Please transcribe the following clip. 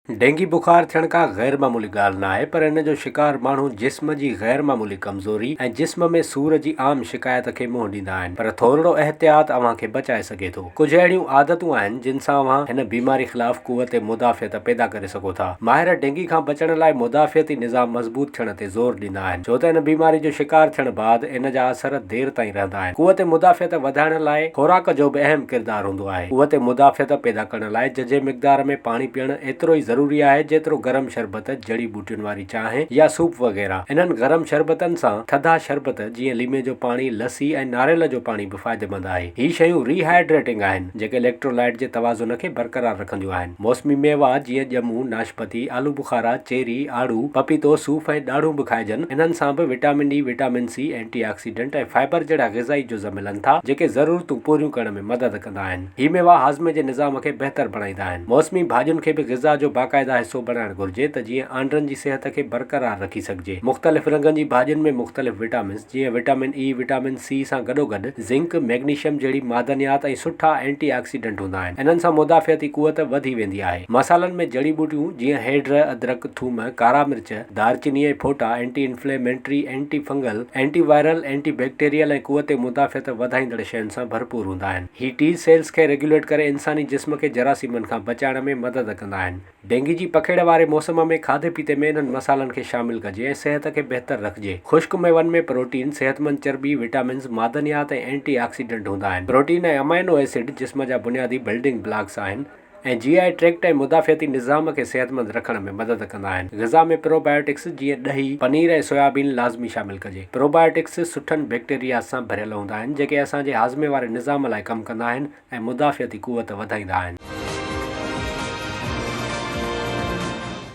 Dengue بخار ٿيڻ ڪا غير معمولي ڳالهه ناهي پر ان جو شڪار ماڻهو جسم جي غير معمولي ڪمزوري ۽ جسم ۾ سور جي عام شڪايت کي منهن ڏيندا آهن پر ٿورڙو احتياط اوهان کي بچائي سگهي ٿو. ڪجهه اهڙيون عادتون آهن جن سان اوهان هن بيماري خلاف قوت مدافعت پيدا ڪري سگهو ٿا. ماهر ڊينگي کان بچڻ لاء مدافعتي نظام مضبوط ٿيڻ تي زور ڏيندا آهن ڇو ته ان بيماري جو شڪار ٿيڻ بعد ان جا اثر دير تائين رهندا آهن. قوت مدافعت وڌائڻ لاء خوراڪ جو به اهم ڪردار هوندو آهي. قوت مدافعت پيدا ڪرڻ لاء ججهي مقدار ۾ پاڻي پيئڻ ايترو ئي ضروري آهي جيترو گرم شربت، جڙي ٻوٽين واري چانهه يا سوپ وغيره. انهن گرم شربتن سان ٿڌا شربت جيئن ليمي جو پاڻي، لسي ۽ ناريل جو پاڻي به فائديمند آهي. هي شيون ري هائيڊريٽنگ آهن جيڪي اليڪٽرولائيٽ جي توازن کي برقرار رکنديون آهن. موسمي ميوا جيئن ڄمون، ناشپتي، آلو بخارا، چيري، آڙو، پپيتو، صوف ۽ ڏاڙهون به کائجن. انهن سان به vitamin E, vitamin C, antioxidant ۽ fibre جهڙا غذائي جز ملن ٿا جيڪي ضرورتون پوريون ڪرڻ ۾ مدد ڪندا آهن. هي ميوا هاضمي جي نظام کي بهتر بڻائيندا آهن. موسمي ڀاڄين کي به غذا جو باقاعده حصو بڻائڻ گهرجي ته جيئن آنڊرن جي صحت کي برقرار رکي سگهجي. مختلف رنگن جي ڀاڄين ۾ مختلف وٽامنز جيئن وٽامن اي، وٽامن سي سان گڏوگڏ زنڪ، ميگنيشيم جهڙي معدنيات ۽ سٺا اينٽي آڪسيڊنٽ هوندا آهن. انهن سان مدافعتي قوت وڌي ويندي آهي. مصالحن ۾ جڙي ٻوٽيون جيئن هيڊ، ادرڪ، ٿوم، ڪارا مرچ، دارچيني ۽ ڦوٽا anti inflammatory, anti fungal, anti viral, anti bacterial ۽ قوت مدافعت وڌائيندڙ شين سان ڀرپور هوندا آهن. هي ٽي سيلز کي ريگيوليٽ ڪري انساني جسم کي جراثيمن کان بچائڻ ۾ مدد ڪندا آهن. ڊينگي جي پکيڙ واري موسم ۾ کاڌي پيتي ۾ انهن مصالحن کي شامل ڪجي ۽ صحت کي بهتر رکجي. خشڪ ميون ۾ پروٽين، صحتمند چرٻي، وٽامنز، معدنيات ۽ اينٽي آڪسيڊنٽ هوندا آهن. پروٽين ۽ امائنو ايسڊ جسم جا بنيادي بلڊنگ بلاڪس آهن. ۽ جي I tract ۽ مدافعتي نظام کي صحتمند رکڻ ۾ مدد ڪندا آهن. غذا ۾ پروبايوٽڪس جيئن ڏهي، پنير ۽ سويابين لازمي شامل ڪجي. پروبايوٽڪس سٺن بيڪٽيرياز سان ڀريل هوندا آهن جيڪي اسان جي هاضمي واري نظام لاء ڪم ڪندا آهن ۽ مدافعتي قوت وڌائيندا آهن.